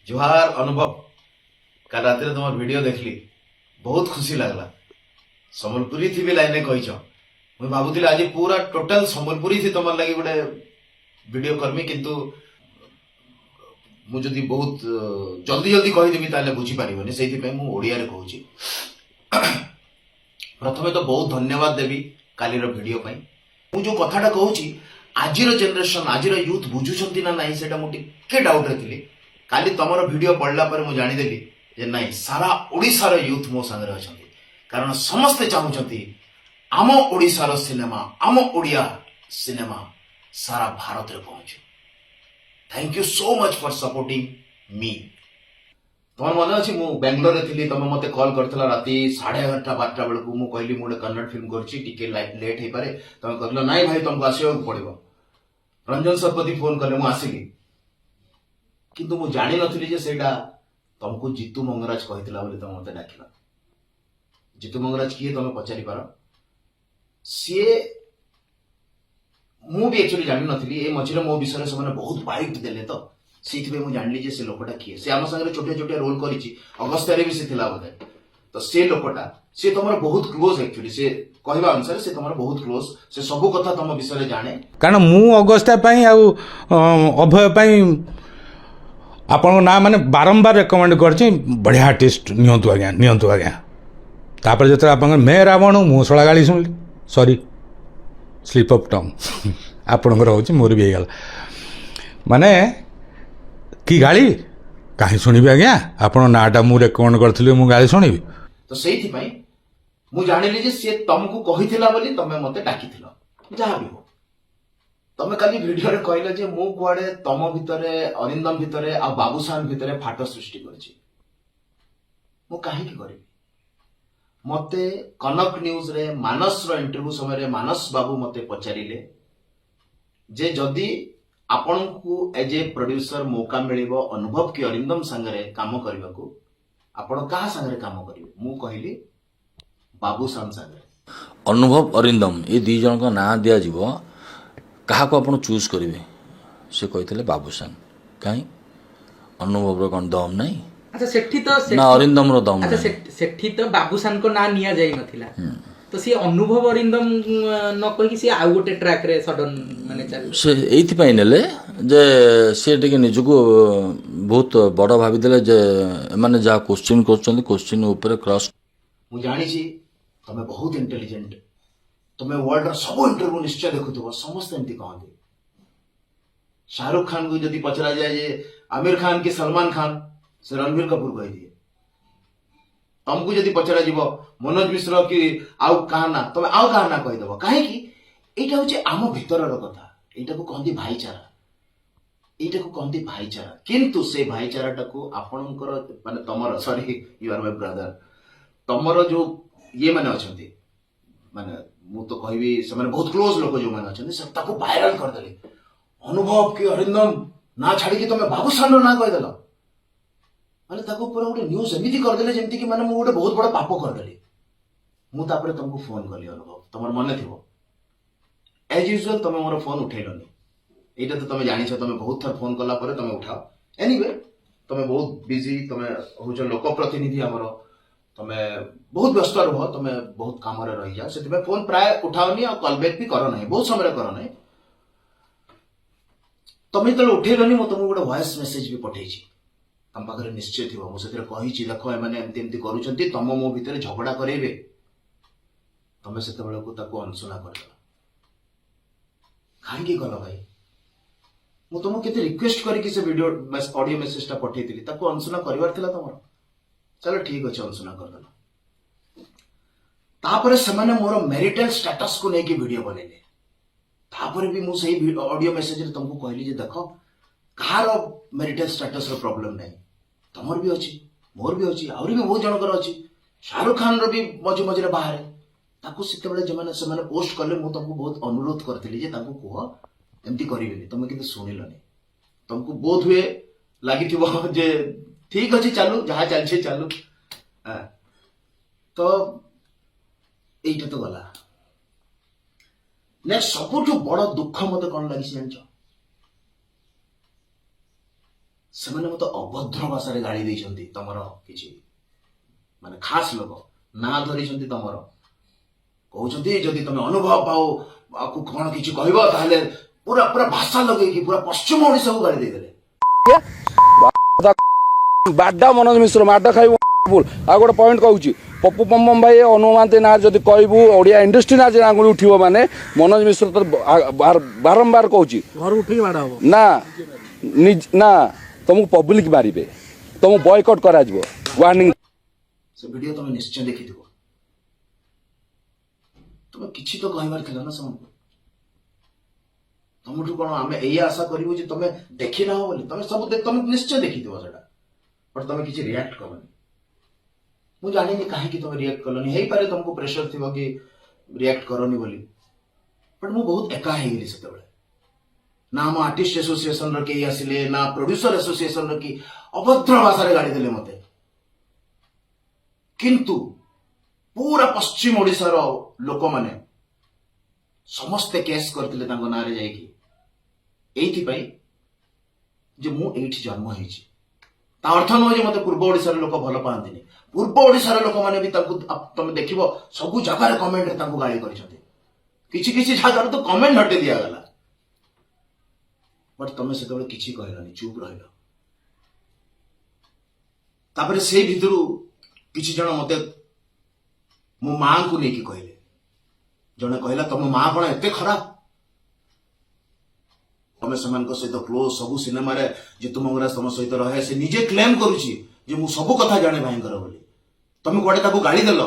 ଜୁହାର ଅନୁଭବ। କାଲି ରାତିରେ ତମର ଭିଡିଓ ଦେଖିଲି, ବହୁତ ଖୁସି ଲାଗିଲା। ସମ୍ବଲପୁରୀ ଥି ବି ଲାଇନରେ କହିଛ। ମୁଁ ଭାବୁଥିଲି ଆଜି ପୁରା ଟୋଟାଲ ସମ୍ବଲପୁରୀ ଥି ତମର ଲାଗି ଗୋଟେ ଭିଡିଓ କରମି, କିନ୍ତୁ ମୁଁ ଯଦି ବହୁତ ଜଲ୍ଦି ଜଲ୍ଦି କହିଦେବି, ତାହେଲେ ବୁଝିପାରିବନି। ସେଇଥିପାଇଁ ମୁଁ ଓଡ଼ିଆରେ କହୁଛି। ପ୍ରଥମେ ତ ବହୁତ ଧନ୍ୟବାଦ ଦେବି କାଲିର ଭିଡିଓ ପାଇଁ। ମୁଁ ଯୋଉ କଥାଟା କହୁଛି, ଆଜିର ଜେନେରେସନ, ଆଜିର ୟୁଥ୍ ବୁଝୁଛନ୍ତି ନା ନାହିଁ, ସେଇଟା ମୁଁ ଟିକେ ଡାଉଟରେ ଥିଲି। କାଲି ତମର ଭିଡିଓ ପଡିଲା ପରେ ମୁଁ ଜାଣିଦେଲି ଯେ ନାଇଁ, ସାରା ଓଡ଼ିଶାର ୟୁଥ୍ ମୋ ସାଙ୍ଗରେ ଅଛନ୍ତି। କାରଣ ସମସ୍ତେ ଚାହୁଁଛନ୍ତି ଆମ ଓଡ଼ିଶାର ସିନେମା, ଆମ ଓଡ଼ିଆ ସିନେମା ସାରା ଭାରତରେ ପହଞ୍ଚୁ। Thank you so much for supporting me. ତମର ମନେ ଅଛି, ମୁଁ ବାଙ୍ଗାଲୋରରେ ଥିଲି, ତମେ ମତେ କଲ୍ କରିଥିଲ ରାତି 11:30, 12ଟା ବେଳକୁ। ମୁଁ କହିଲି, ମୁଁ ଗୋଟେ କନ୍ନଡ ଫିଲ୍ମ କରୁଛି, ଟିକେ ଲେଟ୍ ହେଇପାରେ। ତମେ କହିଲ, ନାଇଁ ଭାଇ, ତମକୁ ଆସିବାକୁ ପଡିବ। ରଞ୍ଜନ ଶତପଥୀ ଫୋନ କଲେ, ମୁଁ ଆସିଲି। କିନ୍ତୁ ମୁଁ ଜାଣିନଥିଲି ଯେ ସେଇଟା ତମକୁ ଜିତୁ ମଙ୍ଗରାଜ କହିଥିଲା ବୋଲି ତମେ ମତେ ଡାକିଲ। ଜିତୁ ମଙ୍ଗରାଜ କିଏ, ତମେ ପଚାରିପାର। ସିଏ ମୁଁ ବି ଆକ୍ଚୁଆଲି ଜାଣିନଥିଲି। ଏ ମଝିରେ ମୋ ବିଷୟରେ ସେମାନେ ବହୁତ ବାଇଟ୍ ଦେଲେ, ତ ସେଇଥିପାଇଁ ମୁଁ ଜାଣିଲି ଯେ ସେ ଲୋକଟା କିଏ। ସେ ଆମ ସାଙ୍ଗରେ ଛୋଟିଆ ଛୋଟିଆ ରୋଲ କରିଛି, ଅଗସ୍ତ୍ୟରେ ବି ସେ ଥିଲା ବୋଧେ। ତ ସେ ଲୋକଟା, ସେ ତମର ବହୁତ କ୍ଲୋଜ। ଆକ୍ଚୁଆଲି ସେ କହିବା ଅନୁସାରେ ସେ ତମର ବହୁତ କ୍ଲୋଜ, ସେ ସବୁ କଥା ତମ ବିଷୟରେ ଜାଣେ। କାରଣ ମୁଁ ଅଗସ୍ତ୍ୟା ପାଇଁ ଆଉ ଅଭୟ ପାଇଁ ଆପଣଙ୍କ ନାଁ ମାନେ ବାରମ୍ବାର ରେକମେଣ୍ଡ କରିଛି, ବଢ଼ିଆ ଆର୍ଟିଷ୍ଟ, ନିଅନ୍ତୁ ଆଜ୍ଞା, ନିଅନ୍ତୁ ଆଜ୍ଞା। ତାପରେ ଯେତେବେଳେ ଆପଣଙ୍କ ମେ ରାବଣ, ମୁଁ ଶଳା ଗାଳି ଶୁଣିଲି। ସରି, ସ୍ଲିପ୍ ଅଫ୍ ଟଙ୍ଗ ଆପଣଙ୍କର ହେଉଛି, ମୋର ବି ହେଇଗଲା। ମାନେ କି ଗାଳି କାହିଁ ଶୁଣିବି ଆଜ୍ଞା? ଆପଣଙ୍କ ନାଁଟା ମୁଁ ରେକମେଣ୍ଡ କରିଥିଲି, ମୁଁ ଗାଳି ଶୁଣିବି? ତ ସେଇଥିପାଇଁ ମୁଁ ଜାଣିଲି ଯେ ସିଏ ତମକୁ କହିଥିଲା ବୋଲି ତମେ ମତେ ଡାକିଥିଲ। ଯାହା ବି ହଉ, ତମେ କାଲି ଭିଡିଓରେ କହିଲ ଯେ ମୁଁ କୁଆଡେ ତମ ଭିତରେ, ଅରିନ୍ଦମ ଭିତରେ ଆଉ ବାବୁସାନ ଭିତରେ ଫାଟ ସୃଷ୍ଟି କରିଛି। ମୁଁ କାହିଁକି କରିବି? ମତେ କନକ ନ୍ୟୁଜରେ ମାନସର ଇଣ୍ଟରଭ୍ୟୁ ସମୟରେ ମାନସ ବାବୁ ମତେ ପଚାରିଲେ ଯେ ଯଦି ଆପଣଙ୍କୁ ଏଜ୍ ଏ ପ୍ରଡ୍ୟୁସର ମୌକା ମିଳିବ ଅନୁଭବ କି ଅରିନ୍ଦମ ସାଙ୍ଗରେ କାମ କରିବାକୁ, ଆପଣ କାହା ସାଙ୍ଗରେ କାମ କରିବେ? ମୁଁ କହିଲି, ବାବୁସାନ ସାଙ୍ଗରେ। ଅନୁଭବ, ଅରିନ୍ଦମ, ଏ ଦୁଇ ଜଣଙ୍କ ନାଁ ଦିଆଯିବ, କାହାକୁ ଆପଣ ଚୁଜ୍ କରିବେ? ସେ କହିଥିଲେ ବାବୁସାନ। କାହିଁ, ଅନୁଭବର କ'ଣ ଦମ୍ ନାହିଁ? ଆଚ୍ଛା, ସେଠି ତ ନା ଅରିନ୍ଦମର ଦମ୍ ନାହିଁ? ସେଠି ତ ବାବୁସାନଙ୍କ ନାଁ ନିଆଯାଇ ନଥିଲା। ତ ସିଏ ଅନୁଭବ, ଅରିନ୍ଦମ ନ କହିକି ସିଏ ଆଉ ଗୋଟେ ଟ୍ରାକରେ ସଡନ ମାନେ ଚାଲିଲେ। ସେ ଏଇଥିପାଇଁ ନେଲେ ଯେ ସିଏ ଟିକେ ନିଜକୁ ବହୁତ ବଡ଼ ଭାବିଦେଲେ ଯେ ଏମାନେ ଯାହା କୋଶ୍ଚିନ୍ କରୁଛନ୍ତି, କୋଶ୍ଚିନ୍ ଉପରେ କ୍ରସ୍ ମୁଁ ଜାଣିଛି ତମେ ବହୁତ ଇଣ୍ଟେଲିଜେଣ୍ଟ। ତମେ ୱାର୍ଲଡର ସବୁ ଇଣ୍ଟରଭ୍ୟୁ ନିଶ୍ଚୟ ଦେଖୁଥିବ। ସମସ୍ତେ ଏମିତି କହନ୍ତି। ଶାହରୁଖ ଖାନକୁ ଯଦି ପଚରାଯାଏ ଯେ ଆମିର ଖାନ କି ସଲମାନ ଖାନ, ସେ ରଣବୀର କପୁର କହିଦିଏ। ତମକୁ ଯଦି ପଚରାଯିବ ମନୋଜ ମିଶ୍ର କି ଆଉ କାହା ନା, ତମେ ଆଉ କାହା ନା କହିଦବ। କାହିଁକି? ଏଇଟା ହଉଛି ଆମ ଭିତରର କଥା। ଏଇଟାକୁ କହନ୍ତି ଭାଇଚାରା। ଏଇଟାକୁ କହନ୍ତି ଭାଇଚାରା। କିନ୍ତୁ ସେ ଭାଇଚାରାଟାକୁ ଆପଣଙ୍କର, ମାନେ ତମର, sorry, you are my brother, ତମର ଯୋଉ ଇଏ ମାନେ ଅଛନ୍ତି, ମାନେ ମୁଁ ତ କହିବି ସେମାନେ ବହୁତ କ୍ଲୋଜ ଲୋକ ଯୋଉମାନେ ଅଛନ୍ତି, ସେ ତାକୁ ଭାଇରାଲ କରିଦେଲେ। ଅନୁଭବ କି ଅରିନ୍ଦମ ନା ଛାଡିକି ତମେ ବାବୁସାନର ନାଁ କହିଦେଲ। ମାନେ ତାକୁ ପୁରା ଗୋଟେ ନ୍ୟୁଜ ଏମିତି କରିଦେଲେ, ଯେମିତି କି ମାନେ ମୁଁ ଗୋଟେ ବହୁତ ବଡ ପାପ କରିଦେଲି। ମୁଁ ତାପରେ ତମକୁ ଫୋନ କଲି ଅନୁଭବ, ତମର ମନେ ଥିବ। ଏଜ୍ ୟୁଜୁଆଲ ତମେ ମୋର ଫୋନ ଉଠେଇଲନି। ଏଇଟା ତ ତମେ ଜାଣିଛ, ତମେ ବହୁତ ଥର ଫୋନ କଲା ପରେ ତମେ ଉଠାଅ। ଏନିୱେ, ତମେ ବହୁତ ବିଜି, ତମେ ହଉଛ ଲୋକ ପ୍ରତିନିଧି ଆମର, ତମେ ବହୁତ ବ୍ୟସ୍ତ ରୁହ, ତମେ ବହୁତ କାମରେ ରହିଯାଅ, ସେଥିପାଇଁ ଫୋନ ପ୍ରାୟ ଉଠାଅନି ଆଉ କଲ୍ ବ୍ୟାକ୍ ବି କର ନାହିଁ, ବହୁତ ସମୟରେ କର ନାହିଁ। ତମେ ଯେତେବେଳେ ଉଠେଇଲନି, ମୁଁ ତମକୁ ଗୋଟେ ଭଏସ ମେସେଜ ବି ପଠେଇଛି, ତମ ପାଖରେ ନିଶ୍ଚୟ ଥିବ। ମୁଁ ସେଥିରେ କହିଛି, ଦେଖ, ଏମାନେ ଏମିତି ଏମିତି କରୁଛନ୍ତି, ତମ ମୋ ଭିତରେ ଝଗଡା କରେଇବେ। ତମେ ସେତେବେଳକୁ ତାକୁ ଅଣଶୁଣା କରିଦେଲ। କାହିଁକି କଲ ଭାଇ? ମୁଁ ତମକୁ କେତେ ରିକ୍ୱେଷ୍ଟ କରିକି ସେ ଭିଡିଓ ଅଡିଓ ମେସେଜଟା ପଠେଇଥିଲି। ତାକୁ ଅଣଶୁଣା କରିବାର ଥିଲା ତମର। ଚାଲ, ଠିକ ଅଛି, ଅଣଶୁଣା କରିଦେଲ। ତାପରେ ସେମାନେ ମୋର ମ୍ୟାରିଟାଲ ଷ୍ଟାଟସକୁ ନେଇକି ଭିଡିଓ ବନେଇଲେ। ତାପରେ ବି ମୁଁ ସେଇ ଅଡିଓ ମେସେଜରେ ତମକୁ କହିଲି ଯେ ଦେଖ, କାହାର ମ୍ୟାରିଟାଲ ଷ୍ଟାଟସର ପ୍ରୋବ୍ଲେମ ନାହିଁ। ତମର ବି ଅଛି, ମୋର ବି ଅଛି, ଆହୁରି ବି ବହୁତ ଜଣଙ୍କର ଅଛି। ଶାହରୁଖ ଖାନର ବି ମଝି ମଝିରେ ବାହାରେ। ତାକୁ ସେତେବେଳେ ଯେଉଁମାନେ ସେମାନେ ପୋଷ୍ଟ କଲେ, ମୁଁ ତମକୁ ବହୁତ ଅନୁରୋଧ କରିଥିଲି ଯେ ତାଙ୍କୁ କୁହ ଏମିତି କରିବେନି। ତମେ କିନ୍ତୁ ଶୁଣିଲନି। ତମକୁ ବୋଧ ହୁଏ ଲାଗିଥିବ ଯେ ଠିକ ଅଛି, ଚାଲୁ, ଯାହା ଚାଲିଛି ଚାଲୁ। ହଁ। ତ ଏଇଟା ତ ଗଲା। ନେକ୍ସଟ, ସବୁଠୁ ବଡ ଦୁଃଖ ମତେ କଣ ଲାଗିଛି ଜାଣିଛ? ସେମାନେ ମୋତେ ଅଭଦ୍ର ଭାଷାରେ ଗାଳି ଦେଇଛନ୍ତି। ତମର କିଛି ମାନେ ଖାସ ଲୋକ ନାଁ ଧରିଛନ୍ତି ତମର, କହୁଛନ୍ତି ଯଦି ତମେ ଅନୁଭବ ଆଉ ଆକୁ କଣ କିଛି କହିବ, ତାହେଲେ ପୁରା ପୁରା ଭାଷା ଲଗେଇକି ପୁରା ପଶ୍ଚିମ ଓଡ଼ିଶାକୁ ଗାଳି ଦେଇଦେଲେ। ବାଡା ମନୋଜ ମିଶ୍ର ମାଡ ଖାଇବୁ ଭୁଲ। ଆଉ ଗୋଟେ ପଏଣ୍ଟ କହୁଛି, ପପୁ ପମ୍ପମ ଭାଇ, ଅନୁଭବ ମହାନ୍ତି ନାଁ ଯଦି କହିବୁ, ଓଡ଼ିଆ ଇଣ୍ଡଷ୍ଟ୍ରି ନାଁ ଯଦି ଆଙ୍ଗୁଳି ଉଠିବ, ମାନେ ମନୋଜ ମିଶ୍ର ତ ବାରମ୍ବାର କହୁଛି। ଘରୁ ଉଠିକି ମାଡ଼ ହବ। ନା ନା, ତମକୁ ପବ୍ଲିକ ମାରିବେ, ତମକୁ ବୟକଟ୍ କରାଯିବ, ୱାର୍ଣ୍ଣିଂ। ସେ ଭିଡିଓ ତମେ ନିଶ୍ଚୟ ଦେଖିଥିବ। ତମେ କିଛି ତ କହିବାର ଥିଲା ନା ସେମାନଙ୍କୁ। ତମଠୁ କଣ ଆମେ ଏଇଆ ଆଶା କରିବୁ ଯେ ତମେ ଦେଖିନାହ ବୋଲି? ତମେ ସବୁ ତମେ ନିଶ୍ଚୟ ଦେଖିଥିବ ସେଟା, ବଟ୍ ତମେ କିଛି ରିଆକ୍ଟ କଲନି। ମୁଁ ଜାଣିନି କାହିଁକି ତମେ ରିଆକ୍ଟ କଲନି। ହେଇପାରେ ତମକୁ ପ୍ରେସର ଥିବ କି ରିଆକ୍ଟ କରନି ବୋଲି। ବଟ୍ ମୁଁ ବହୁତ ଏକା ହେଇଗଲି ସେତେବେଳେ। ନା ଆମ ଆର୍ଟିଷ୍ଟ ଆସୋସିଏସନର କେହି ଆସିଲେ, ନା ପ୍ରଡ୍ୟୁସର ଆସୋସିଏସନର କି ଅଭଦ୍ର ଭାଷାରେ ଗାଳି ଦେଲେ ମତେ। କିନ୍ତୁ ପୁରା ପଶ୍ଚିମ ଓଡ଼ିଶାର ଲୋକମାନେ ସମସ୍ତେ କେସ୍ କରିଥିଲେ ତାଙ୍କ ନାଁରେ ଯାଇକି, ଏଇଥିପାଇଁ ଯେ ମୁଁ ଏଇଠି ଜନ୍ମ ହେଇଛି। ତା ଅର୍ଥ ନୁହେଁ ଯେ ମତେ ପୂର୍ବ ଓଡ଼ିଶାର ଲୋକ ଭଲ ପାଆନ୍ତିନି। ପୂର୍ବ ଓଡ଼ିଶାର ଲୋକମାନେ ବି ତାଙ୍କୁ ତମେ ଦେଖିବ, ସବୁ ଜାଗାରେ କମେଣ୍ଟରେ ତାଙ୍କୁ ଗାଳି କରିଛନ୍ତି। କିଛି କିଛି ଜାଗାରୁ ତ କମେଣ୍ଟ ହଟେଇ ଦିଆଗଲା। ବଟ୍ ତମେ ସେତେବେଳେ କିଛି କହିଲନି, ଚୁପ୍ ରହିଲ। ତାପରେ ସେଇ ଭିତରୁ କିଛି ଜଣ ମତେ ମୋ ମାଙ୍କୁ ନେଇକି କହିଲେ। ଜଣେ କହିଲା, ତମ ମା କଣ ଏତେ ଖରାପ? ତମେ ସେମାନଙ୍କ ସହିତ କ୍ଲୋଜ, ସବୁ ସିନେମାରେ ଜିତୁ ମଙ୍ଗରାଜ ତମ ସହିତ ରହେ, ସେ ନିଜେ କ୍ଲେମ କରୁଛି ଯେ ମୁଁ ସବୁ କଥା ଜାଣେ ଭାଇଙ୍କର ବୋଲି। ତମେ କୁଆଡେ ତାକୁ ଗାଳି ଦେଲ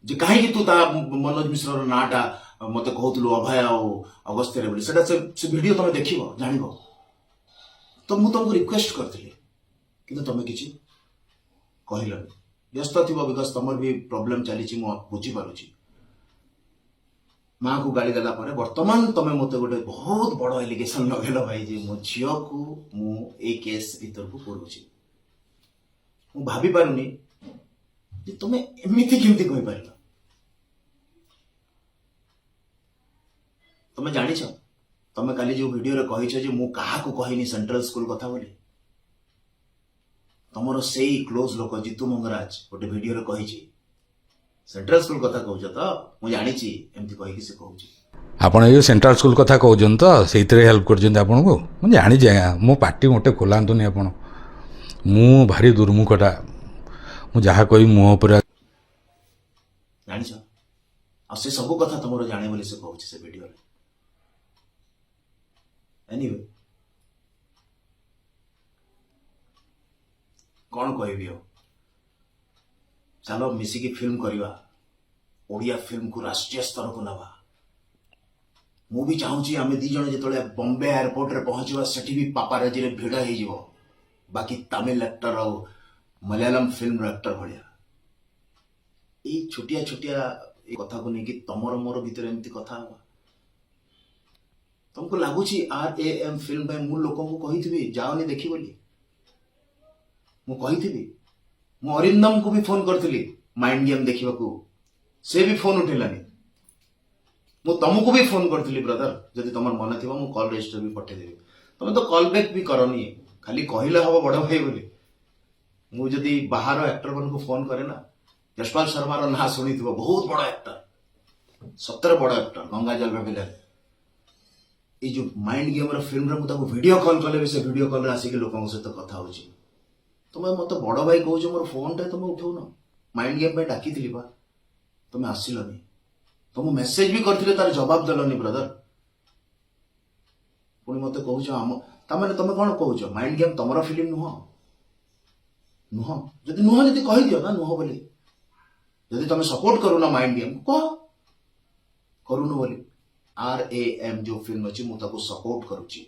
ଯେ କାହିଁକି ତୁ ତା ମନୋଜ ମିଶ୍ରର ନାଁଟା ମତେ କହୁଥିଲୁ ଅଭୟ ଆଉ ଅଗସ୍ତ୍ୟରେ ବୋଲି। ସେଟା ସେ ଭିଡିଓ ତମେ ଦେଖିବ, ଜାଣିବ। ତ ମୁଁ ତମକୁ ରିକ୍ୱେଷ୍ଟ କରିଥିଲି, କିନ୍ତୁ ତମେ କିଛି କହିଲନି। ବ୍ୟସ୍ତ ଥିବ, because ତମର ବି ପ୍ରୋବ୍ଲେମ ଚାଲିଛି, ମୁଁ ବୁଝିପାରୁଛି। ମାକୁ ଗାଳି ଦେଲା ପରେ ବର୍ତ୍ତମାନ ତମେ ମତେ ଗୋଟେ ବହୁତ ବଡ ଏଲିଗେସନ ଲଗେଇଲ ଭାଇ, ଯେ ମୋ ଝିଅକୁ ମୁଁ ଏଇ କେସ୍ ଭିତରକୁ ପୁରଉଛି। ମୁଁ ଭାବି ପାରୁନି ଯେ ତମେ ଏମିତି କେମିତି କହିପାରିଲ। ତମେ ଜାଣିଛ, ତମେ କାଲି ଯୋଉ ଭିଡିଓରେ କହିଛ ଯେ ମୁଁ କାହାକୁ କହିନି ସେଣ୍ଟ୍ରାଲ ସ୍କୁଲ କଥା ବୋଲି, ତମର ସେଇ କ୍ଲୋଜ ଲୋକ ଜିତୁ ମଙ୍ଗରାଜ ଗୋଟେ ଭିଡିଓରେ କହିଛି, ସେଣ୍ଟ୍ରାଲ ସ୍କୁଲ କଥା କହୁଛ ତ, ମୁଁ ଜାଣିଛି, ଏମିତି କହିକି ସେ କହୁଛି। ଆପଣ ଏ ଯେଉଁ ସେଣ୍ଟ୍ରାଲ ସ୍କୁଲ କଥା କହୁଛନ୍ତି ତ, ସେଇଥିରେ ହେଲ୍ପ କରିଛନ୍ତି ଆପଣଙ୍କୁ, ମୁଁ ଜାଣିଛି ଆଜ୍ଞା। ମୋ ପାଟି ମୋଟେ ଖୋଲାନ୍ତୁନି ଆପଣ। ମୁଁ ଭାରି ଦୁର୍ମୁଖଟା, ମୁଁ ଯାହା କହିବି ମୁହଁ ଉପରେ। ଜାଣିଛ, ଆଉ ସେ ସବୁ କଥା ତମର ଜାଣେ ବୋଲି ସେ କହୁଛି ସେ ଭିଡିଓରେ। ଏନିୱେ, କଣ କହିବି ଆଉ? ଚାଲ ମିଶିକି ଫିଲ୍ମ କରିବା, ଓଡ଼ିଆ ଫିଲ୍ମକୁ ରାଷ୍ଟ୍ରୀୟ ସ୍ତରକୁ ନେବା। ମୁଁ ବି ଚାହୁଁଛି ଆମେ ଦି ଜଣ ଯେତେବେଳେ ବମ୍ବେ ଏୟାରପୋର୍ଟରେ ପହଞ୍ଚିବା, ସେଠି ବି ପାପାରାଜିରେ ଭିଡ଼ ହେଇଯିବ, ବାକି ତାମିଲ ଆକ୍ଟର ଆଉ ମଲୟାଲମ ଫିଲ୍ମର ଆକ୍ଟର ଭଳିଆ। ଏଇ ଛୋଟିଆ ଛୋଟିଆ ଏଇ କଥାକୁ ନେଇକି ତମର ମୋର ଭିତରେ ଏମିତି କଥା ହବା? ତମକୁ ଲାଗୁଛି RAM film ପାଇଁ ମୁଁ ଲୋକଙ୍କୁ କହିଥିବି ଯାଅନି ଦେଖି ବୋଲି? ମୁଁ କହିଥିବି? ମୁଁ ଅରିନ୍ଦମକୁ ବି ଫୋନ କରିଥିଲି ମାଇଣ୍ଡ ଗେମ୍ ଦେଖିବାକୁ, ସେ ବି ଫୋନ ଉଠେଇଲାନି। ମୁଁ ତମକୁ ବି ଫୋନ କରିଥିଲି ବ୍ରଦର, ଯଦି ତମର ମନେ ଥିବ ମୁଁ କଲ୍ ରେଜିଷ୍ଟର ବି ପଠେଇଦେବି। ତମେ ତ କଲ୍ ବ୍ୟାକ୍ ବି କରନି, ଖାଲି କହିଲେ ହବ ବଡ ଭାଇ ବୋଲି। ମୁଁ ଯଦି ବାହାର ଆକ୍ଟର ମାନଙ୍କୁ ଫୋନ କରେ ନା, ଯଶପାଲ ଶର୍ମାର ନାଁ ଶୁଣିଥିବ, ବହୁତ ବଡ ଆକ୍ଟର, ସତରେ ବଡ ଆକ୍ଟର, ଗଙ୍ଗା ଜଲ ଭିଲେନ। ଏଇ ଯୋଉ ମାଇଣ୍ଡ ଗେମ୍ର ଫିଲ୍ମରେ ମୁଁ ତାକୁ ଭିଡିଓ କଲ୍ କଲେ ବି ସେ ଭିଡିଓ କଲ୍ରେ ଆସିକି ଲୋକଙ୍କ ସହିତ କଥା ହଉଛି। ତମେ ମତେ ବଡ ଭାଇ କହୁଛ, ମୋର ଫୋନଟା ତମେ ଉଠଉନ। ମାଇଣ୍ଡ ଗେମ୍ ପାଇଁ ଡାକିଥିଲି ବା, ତମେ ଆସିଲନି। ତମ ମେସେଜ ବି କରିଥିଲେ, ତାର ଜବାବ ଦେଲନି ବ୍ରଦର। ପୁଣି ମତେ କହୁଛ ଆମ, ତାମାନେ ତମେ କଣ କହୁଛ, ମାଇଣ୍ଡ ଗେମ୍ ତମର ଫିଲ୍ମ ନୁହଁ? ନୁହଁ ଯଦି, ନୁହଁ ଯଦି କହିଦିଅ ନା ନୁହଁ ବୋଲି। ଯଦି ତମେ ସପୋର୍ଟ କରୁନ ମାଇଣ୍ଡ ଗେମ୍, କୁହ କରୁନ ବୋଲି। RAM ଯୋଉ ଫିଲ୍ମ ଅଛି, ମୁଁ ତାକୁ ସପୋର୍ଟ କରୁଛି।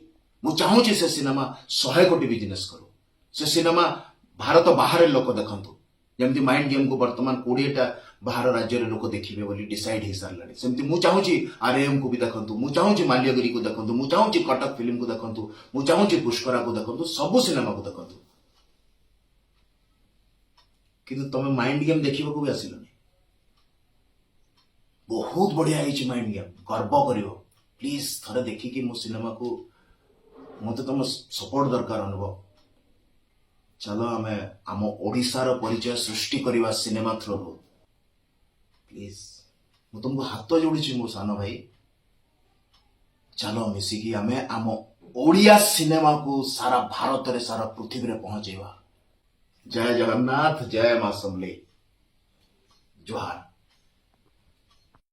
ମୁଁ ଚାହୁଁଛି ସେ ସିନେମା 100 କୋଟି ବିଜନେସ୍ କରୁ, ସେ ସିନେମା ଭାରତ ବାହାରେ ଲୋକ ଦେଖନ୍ତୁ। ଯେମିତି ମାଇଣ୍ଡ ଗେମ୍କୁ ବର୍ତ୍ତମାନ 20ଟା ବାହାର ରାଜ୍ୟରେ ଲୋକ ଦେଖିବେ ବୋଲି ଡିସାଇଡ୍ ହେଇସାରିଲାଣି, ସେମିତି ମୁଁ ଚାହୁଁଛି RAM କୁ ବି ଦେଖନ୍ତୁ, ମୁଁ ଚାହୁଁଛି ମାଲ୍ୟଗିରିକୁ ଦେଖନ୍ତୁ, ମୁଁ ଚାହୁଁଛି କଟକ ଫିଲ୍ମକୁ ଦେଖନ୍ତୁ, ମୁଁ ଚାହୁଁଛି ପୁଷ୍କରାକୁ ଦେଖନ୍ତୁ, ସବୁ ସିନେମାକୁ ଦେଖନ୍ତୁ। କିନ୍ତୁ ତମେ ମାଇଣ୍ଡ ଗେମ୍ ଦେଖିବାକୁ ବି ଆସିଲନି। ବହୁତ ବଢିଆ ହେଇଛି ମାଇଣ୍ଡ ଗେମ୍, ଗର୍ବ କରିବ। ପ୍ଲିଜ ଥରେ ଦେଖିକି ମୋ ସିନେମାକୁ, ମତେ ତମ ସପୋର୍ଟ ଦରକାର ଅନୁଭବ। ଚାଲ ଆମେ ଆମ ଓଡ଼ିଶାର ପରିଚୟ ସୃଷ୍ଟି କରିବା ସିନେମା ଥ୍ରୋରୁ। ପ୍ଲିଜ, ମୁଁ ତୁମକୁ ହାତ ଯୋଡୁଛି ମୋ ସାନ ଭାଇ। ଚାଲ ମିଶିକି ଆମେ ଆମ ଓଡ଼ିଆ ସିନେମାକୁ ସାରା ଭାରତରେ, ସାରା ପୃଥିବୀରେ ପହଞ୍ଚେଇବା। ଜୟ ଜଗନ୍ନାଥ, ଜୟ ମା ସମଲେଇ, ଜୁହାର।